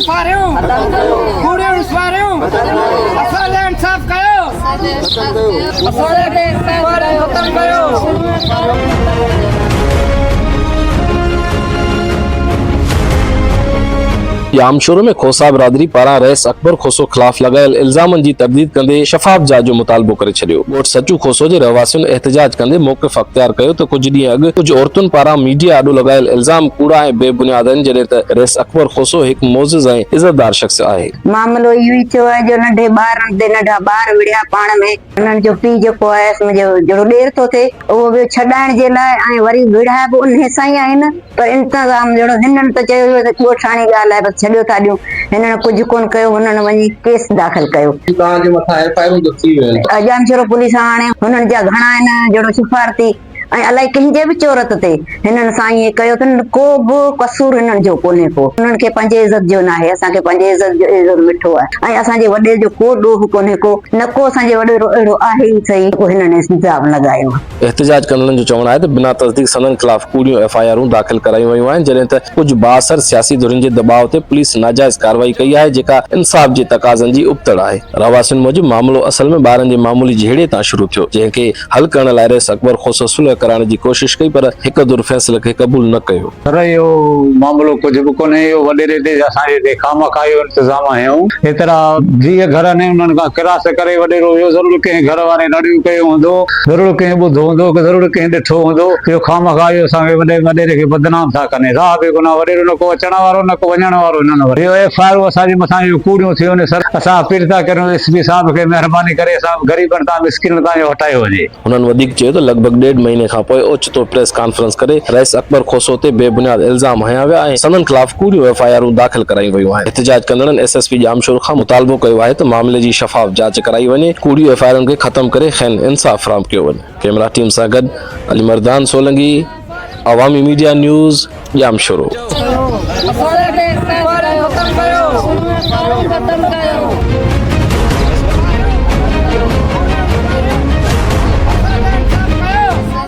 ساريون ڪوڙيون سواريون اسان لاء انصاف ڪيو اسان لاء ختم ڪيو. ڄامشورو ۾ کوسا برادري پاران رئيس اڪبر کوسو خلاف لڳايل الزامن جي ترديد ڪندي شفاف جاچ جو مطالبو ڪري ڇڏيو. ڳوٺ سچو کوسو جي رهواسين احتجاج ڪندي موقف اختيار ڪيو ته ڪجهه ڏينهن اڳ ڪجهه عورتن پاران ميڊيا آڏو لڳايل الزام ڪوڙا ۽ بي بنياد آهن جڏهن ته رئيس اڪبر کوسو هڪ معزز ۽ عزتدار شخص آهي. معاملو اهو ئي ٿيو آهي جو ننڍي ٻارن تي ننڍا ٻار وڙهيا پاڻ ۾. انهن جو پيء جيڪو آهي منهنجو جهڙو ڏير ٿو ٿئي اهو ويو ڇڏائڻ جي لاء ۽ وري وڙهايا به انهي سان ئي آهن پر انتظام جهڙو هنن ته چيو هيو ته ڳوٺاڻي ڳالهه آهي بس ڇڏيو ٿا ڏيون هنن ڪجهه ڪونه ڪيو هنن وڃي ڪيس داخل ڪيو. توهان جي مٿان ايف I آرون ته ٿي ويون آهن. ڄامشورو پوليس هاڻي هنن جا گهڻا آهن جهڙو سفارتي ۽ الائي ڪنهن جي به چورت تي هنن سان ائين ڪيو اٿن ڪو به قصور هنن جو ڪونهي ڪو هنن کي پنهنجي عزت جو ناهي اسان کي پنهنجي عزت جو عزت مٺو آهي ۽ اسان جي وڏي جو ڪو ڏوهه ڪونهي ڪو نه ڪو اسان جي وڏيرو اهڙو آهي ئي سهي جيڪو هنن الزام لڳايو آهي. احتجاج ڪندڙن جو چوڻ آهي ته بنا تصديق سندن خلاف ڪوڙيون ايف I آرون داخل ڪرايون ويون آهن جڏهن ته ڪجهه بااثر سياسي ڌرين جي دٻاء تي پوليس ناجائز ڪارروائي ڪئي آهي جيڪا انصاف جي تقاضن جي ابتڙ آهي. رهواسين موجب معاملو اصل ۾ ٻارن جي معمولي جهيڙي تان شروع ٿيو جنهن کي حل ڪرڻ لاء رئيس اڪبر کوسو صلح ڪرائڻ جي ڪوشش ڪئي پر هڪ ڌر فيصلي کي قبول نه ڪيو. پر اهو معاملو ڪجهه به ڪونهي، اهو وڏيري تي اسان جي تي خوامخواه اهو انتظام هنيائون. ايترا 20 گهر آهن، انهن کان ڪراس ڪري وڏيرو ويو، ضرور ڪنهن گهر واري رڙيون ڪيون هوندو، ضرور ڪنهن ٻڌو هوندو، ضرور ڪنهن ڏٺو هوندو، اهو خوامخواه اهو اسان کي وڏي وڏيري کي بدنام ٿا ڪن. راهه به گناهه، وڏيرو نه ڪو اچڻ وارو نه ڪو وڃڻ وارو هنن وٽ. اهو ايف I آرون اسان جي مٿان اهو ڪوڙيون ٿيون آهن سر، اسان اپيل ٿا ڪريون ايس پي صاحب کي مهرباني ڪري اسان غريبن تان مسڪينن تان اهو هٽايو وڃي. هنن وڌيڪ چيو ته لڳ ڀڳ ڏيڍ مهيني کان پوء اوچتو پريس ڪانفرنس ڪري رئيس اڪبر کوسو تي بي بنياد الزام هنيا ويا ۽ سندن خلاف ڪوڙيون ايف I آرون داخل ڪرايون ويون آهن. احتجاج ڪندڙن ايس ايس پي ڄامشورو کان مطالبو ڪيو آهي ته معاملي جي شفاف جاچ ڪرائي وڃي، ڪوڙيون ايف I آرن کي ختم ڪري کين انصاف فراهم ڪيو وڃي. ڪئميرا ٽيم سان گڏ علي مردان سولنگي، عوامي ميڊيا نيوز، ڄامشورو. ختم ڪيو.